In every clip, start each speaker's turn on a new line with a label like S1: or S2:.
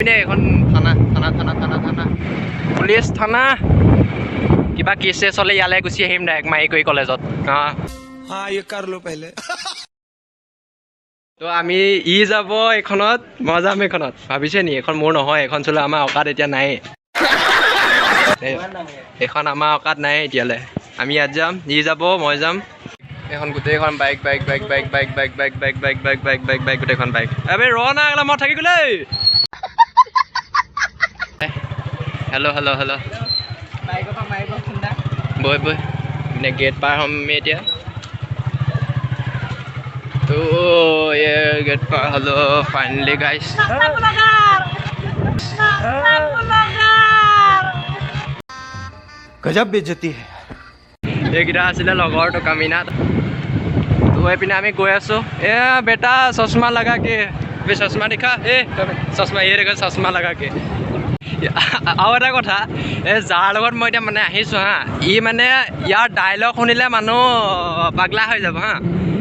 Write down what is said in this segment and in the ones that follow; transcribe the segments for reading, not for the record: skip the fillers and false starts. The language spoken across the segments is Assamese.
S1: পিনে এখন থানা, থানা, থানা, থানা, থানা, পুলিচ থানা। কিবা কেছ চেছ হ'লে ইয়ালৈ গুচি আহিম ডাইৰেক্ট মাৰি কৰি কলেজত। অঁ।
S2: हाँ, ये कर लो पहले।
S1: তো আমি ই যাব এইখনত, মই যাম এইখনত। ভাবিছে নি এইখন মোৰ নহয়? এইখন চলোৱা আমাৰ অকাত এতিয়া নাই। এইখন আমাৰ অকাত নাই এতিয়ালৈ। আমি ইয়াত যাম, ই যাব, মই যাম। এইখন গোটেইখন bike, bike, bike, bike, bike, bike, bike, bike, bike, bike, bike, bike, bike, গোটেইখন বাইক। আবে ৰ না, আগলা মই থাকি গ'লে। Hello, hello, hello. বৈ বৈ, মানে গেট পাৰ হ'ম আমি এতিয়া। তো এই গেট পাৰ হ'লো ফাইনেলি গাইছ।
S2: गजब बेइज्जती है।
S1: এইকেইটা আছিলে লগৰটো কামিনা। তো এইপিনে আমি গৈ আছোঁ। এ बेटा, चश्मा लगा के বে, चश्मा दिखा। এ चश्मा, এই দেখো, चश्मा लगा के। আৰু এটা কথা, এই যাৰ লগত মই এতিয়া মানে আহিছোঁ হা, ই মানে ইয়াৰ ডাইলগ শুনিলে মানুহ পাগলা হৈ যাব হা।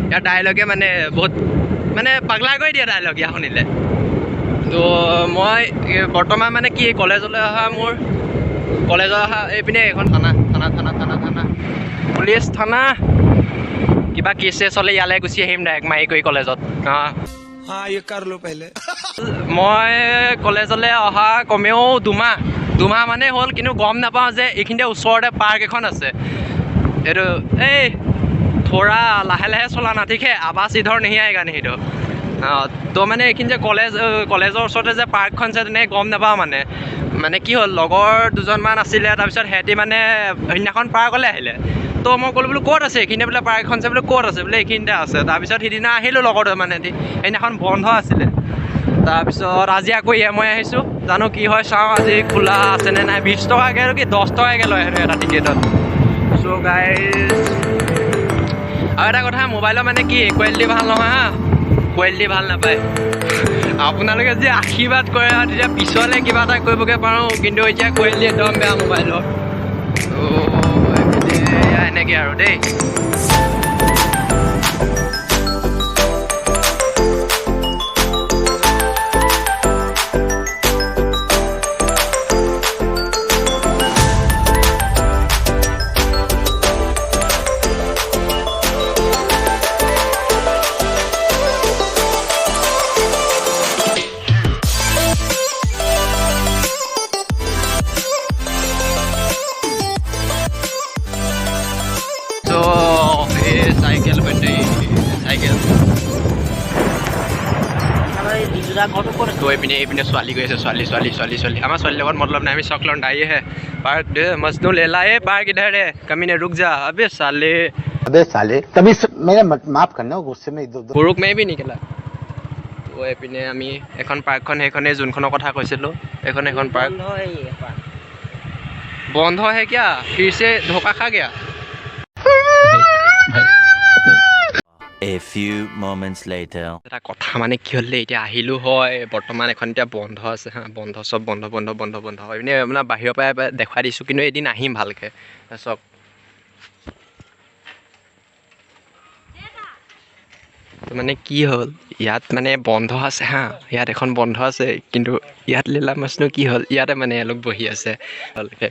S1: ইয়াৰ ডাইলগে মানে বহুত মানে পাগলা কৰি দিয়ে ডাইলগ ইয়াৰ শুনিলে। তো মই এই বৰ্তমান মানে কি কলেজলৈ অহা, মোৰ কলেজলৈ অহা এইপিনে এইখন থানা, থানা, থানা, থানা, থানা, পুলিচ থানা। কিবা কেছ চেছ হ'লে ইয়ালৈ গুচি আহিম ডাইৰেক্ট মাৰি কৰি কলেজত। অঁ।
S2: हाँ, ये कर लो पहले।
S1: মই কলেজলৈ অহা কমেও দুমাহ, দুমাহ মানেই হ'ল, কিন্তু গম নাপাওঁ যে এইখিনিতে ওচৰতে পাৰ্ক এখন আছে। এইটো এই थोड़ा লাহে লাহে चला ना, ठीक है? आवाज इधर नहीं आएगा नहीं तो। অঁ, তো মানে এইখিনি যে কলেজ, কলেজৰ ওচৰতে যে পাৰ্কখন আছে, তেনেকৈ গম নাপাওঁ। মানে মানে কি হ'ল, লগৰ দুজনমান আছিলে, তাৰপিছত সিহঁতি মানে সেইদিনাখন পাৰ্কলৈ আহিলে। তো মই ক'লো বোলো ক'ত আছে এইখিনিতে বোলে পাৰ্কখন আছে, বোলে ক'ত আছে, বোলে এইখিনিতে আছে। তাৰপিছত সিদিনা আহিলোঁ লগৰ মানে সিহঁতি, সেইদিনাখন বন্ধ আছিলে। তাৰপিছত আজি আকৌ ইয়ে মই আহিছোঁ, জানো কি হয় চাওঁ, আজি খোলা আছেনে নাই। 20 টকাকৈ কি 10 টকাকৈ লয় সেইটো এটা টিকেটত। চ' গাইজ, আৰু এটা কথা, মোবাইলৰ মানে কি কোৱালিটি ভাল নহয় হা, কোৱালিটি ভাল নাপায়। আপোনালোকে যে আশীৰ্বাদ কৰে আৰু তেতিয়া পিছলৈ কিবা এটা কৰিবগৈ পাৰোঁ, কিন্তু এতিয়া কোৱালিটি একদম বেয়া মোবাইলৰ। ত' এইপিনে এনেকৈ আৰু দেই। তো এই চাইকেল বন্ধ, চাইকেল। তো এইপিনে এইপিনে ছোৱালী গৈ আছে, ছোৱালী, ছোৱালী, ছোৱালী, ছোৱালী। আমাৰ ছোৱালীৰ লগত মতলব নাই, আমি शौक लौंडा ये है। पार्क दे मजनू लेला। ए, पार्क इधर है। कमीने, रुक जा। अबे साले।
S3: अबे साले, कभी मेरा माफ करना, गुस्से में इधर उधर
S1: গৰুক মাৰি বি নিকেলা। তো এইপিনে আমি এখন পাৰ্কখন সেইখনেই যোনখনৰ কথা কৈছিলোঁ, এইখন এখন পাৰ্ক। বন্ধ है क्या? फिर से धोखा खा गया।
S4: A few moments later.
S1: এটা কথা মানে কি হ'ল দেই, এতিয়া আহিলোঁ হয়, বৰ্তমান এখন এতিয়া বন্ধ আছে হা, বন্ধ, চব বন্ধ, বন্ধ, বন্ধ, বন্ধ। এনেই আপোনাৰ বাহিৰৰ পৰাই এবাৰ দেখুৱাই দিছোঁ, কিন্তু এদিন আহিম ভালকৈ চব। তো মানে কি হ'ল, ইয়াত মানে বন্ধ আছে হা, ইয়াত এখন বন্ধ আছে, কিন্তু ইয়াত লীলা মাছনো কি হ'ল, ইয়াতে মানে এওঁলোক বহি আছে।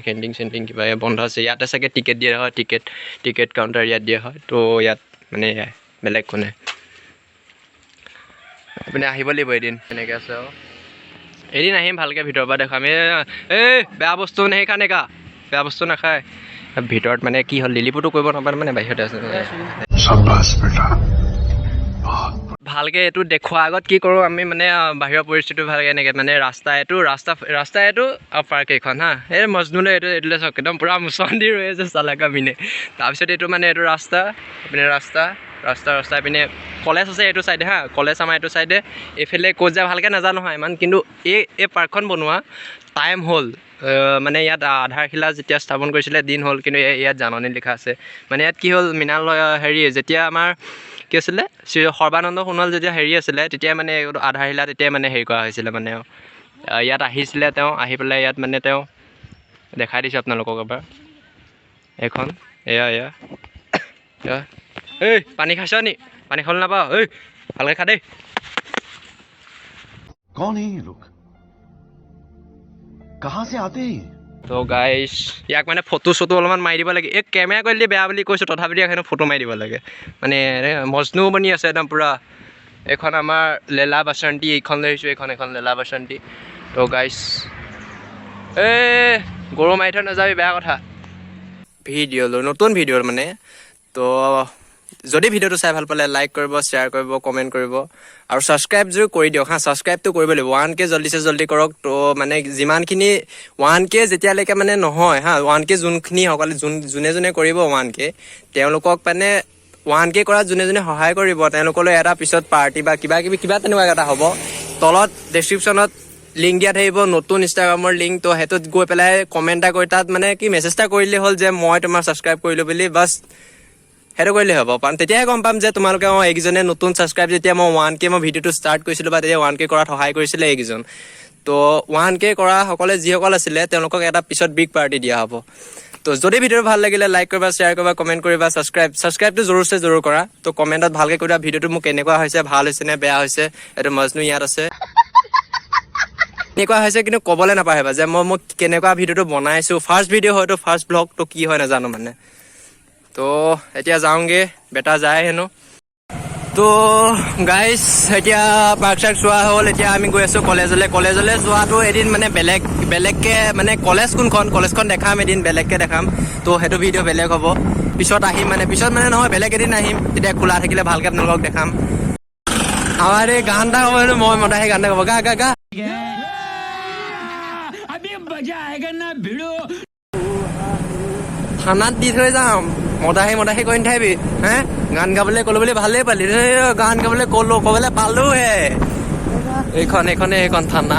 S1: কেণ্টিন চেণ্টিন কিবা বন্ধ আছে। ইয়াতে চাগে টিকেট দিয়া হয়, টিকেট টিকেট কাউণ্টাৰ ইয়াত দিয়া হয়। তো ইয়াত মানে বেলেগ কোনে আপুনি আহিব লাগিব এদিন। এনেকৈ আছে আৰু এদিন আহিম ভালকৈ ভিতৰৰ পৰা দেখুৱাম। এই বেয়া বস্তু नहीं खाने का, বেয়া বস্তু নাখায় ভিতৰত। মানে কি হ'ল, লিলিপুতো কৰিব নাপায়, মানে বাহিৰতে আছে। ভালকৈ এইটো দেখুওৱাৰ আগত কি কৰোঁ আমি মানে বাহিৰৰ পৰিস্থিতিটো ভালকৈ এনেকৈ মানে ৰাস্তা, এইটো ৰাস্তা, ৰাস্তা এইটো আৰু পাৰ্ক এইখন হা। এই মজনুলৈ এইটো, এইটোলৈ চাওক, একদম পূৰা মোচন দি ৰৈ আছে চালা কামিনে। তাৰপিছত এইটো মানে এইটো ৰাস্তা, এইপিনে ৰাস্তা, ৰাস্তা, ৰাস্তা। এইপিনে কলেজ আছে এইটো চাইডে হা, কলেজ আমাৰ এইটো চাইডে। এইফালে ক'ত যায় ভালকৈ নাজানো হা ইমান, কিন্তু এই এই পাৰ্কখন বনোৱা টাইম হ'ল, মানে ইয়াত আধাৰশিলা যেতিয়া স্থাপন কৰিছিলে দিন হ'ল, কিন্তু ইয়াত জাননী লিখা আছে। মানে ইয়াত কি হ'ল, মৃণাল হেৰি যেতিয়া আমাৰ কি আছিলে, শ্ৰী সৰ্বানন্দ সোণোৱাল যেতিয়া হেৰি আছিলে, তেতিয়া মানে এইটো আধাৰশিলা তেতিয়াই মানে হেৰি কৰা হৈছিলে। মানে ইয়াত আহিছিলে তেওঁ, আহি পেলাই ইয়াত মানে তেওঁ দেখাই দিছোঁ আপোনালোকক এবাৰ এইখন। এয়া এয়া এয়া। এই পানী খাইছ নি? পানী খাবলৈ নাপাওঁ। ঐ, ভালকৈ খা দেই।
S5: कौन है ये लोग? कहाँ से आते हैं ये?
S1: তো গাইছ, ইয়াক মানে ফটো চটো অলপমান মাৰি দিব লাগে। এই কেমেৰা কৰিলে বেয়া বুলি কৈছোঁ, তথাপিতো ইয়াক হেনো ফটো মাৰি দিব লাগে। মানে মজনু বনি আছে একদম পূৰা। এইখন আমাৰ লেলা বাসন্তী, এইখন লৈ আহিছোঁ, এইখন এইখন লেলা বাসন্তী। তো গাইছ, এই গৰু মাৰি থৈ নাযাবি, বেয়া কথা। ভিডিঅ' লৈ নতুন ভিডিঅ' মানে। তো যদি ভিডিঅ'টো চাই ভাল পালে লাইক কৰিব, শ্বেয়াৰ কৰিব, কমেণ্ট কৰিব আৰু ছাবস্ক্ৰাইব জোৰ কৰি দিয়ক। হা, ছাবস্ক্ৰাইবটো কৰিব লাগিব। 1K জল্দিছে জল্দি কৰক। তো মানে যিমানখিনি 1K যেতিয়ালৈকে মানে নহয়, হা, 1K যোনখিনি সকলে যোন যোনে যোনে কৰিব 1K, তেওঁলোকক মানে 1K কৰাত যোনে যোনে সহায় কৰিব, তেওঁলোকলৈ এটা পিছত পাৰ্টি বা কিবা কিবি কিবা তেনেকুৱা এটা হ'ব। তলত ডেছক্ৰিপশ্যনত লিংক দিয়া থাকিব, নতুন ইনষ্টাগ্ৰামৰ লিংক। তো সেইটোত গৈ পেলাই কমেণ্ট এটা কৰি তাত মানে কি মেছেজ এটা কৰিলেই হ'ল যে মই তোমাৰ ছাবস্ক্ৰাইব কৰিলোঁ বুলি। বাছ, সেইটো কৰিলেই হ'ব। কাৰণ তেতিয়াহে গম পাম যে তোমালোকে এইকেইজনে নতুন ছাবস্ক্ৰাইব, যেতিয়া মই 1K মই ভিডিঅ'টো ষ্টাৰ্ট কৰিছিলোঁ বা তেতিয়া 1K কৰাত সহায় কৰিছিলে এইকেইজন। তো 1K কৰা সকলে যিসকল আছিলে, তেওঁলোকক এটা পিছত বিগ পাৰ্টি দিয়া হ'ব। তো যদি ভিডিঅ'টো ভাল লাগিলে লাইক কৰিবা, শ্বেয়াৰ কৰিবা, কমেণ্ট কৰিবা, ছাবস্ক্ৰাইবটো জৰুৰছে জৰুৰ কৰা। তো কমেণ্টত ভালকৈ কৈ দিয়া ভিডিঅ'টো মোক কেনেকুৱা হৈছে, ভাল হৈছে নে বেয়া হৈছে। এইটো মজনু ইয়াত আছে, এনেকুৱা হৈছে কিন্তু ক'বলৈ নাপাহৰিবা যে মই কেনেকুৱা ভিডিঅ'টো বনাইছোঁ। ফাৰ্ষ্ট ভিডিঅ' হয়তো, ফাৰ্ষ্ট ব্লগটো কি হয় নাজানো মানে। তো এতিয়া যাওঁগে, বেটা যায় হেনো। তো গাইজ, এতিয়া পাৰ্ক চাৰ্ক চোৱা হ'ল। এতিয়া আমি গৈ আছোঁ কলেজলৈ। কলেজলৈ যোৱাটো এদিন মানে বেলেগ বেলেগকৈ, মানে কলেজ কোনখন, কলেজখন দেখাম এদিন বেলেগকৈ দেখাম। তো সেইটো ভিডিঅ' বেলেগ হ'ব। পিছত আহিম, মানে পিছত মানে নহয়, বেলেগ এদিন আহিম, তেতিয়া খোলা থাকিলে ভালকৈ আপোনালোকক দেখাম। আমাৰ এই গান এটা গাব হেনো, মই মতা সেই গান এটা গাব। গা গা গা।
S6: अभी मजा आएगा ना भिड़ू।
S1: থানাত দি থৈ যাম। মদাহী মদাহী কৰি নাথাকিবি হে। গান গাবলৈ ক'লো বুলি ভালেই পালি, গান গাবলৈ ক'লো, ক'বলৈ পালোহে। এইখন, এইখনে, এইখন থানা।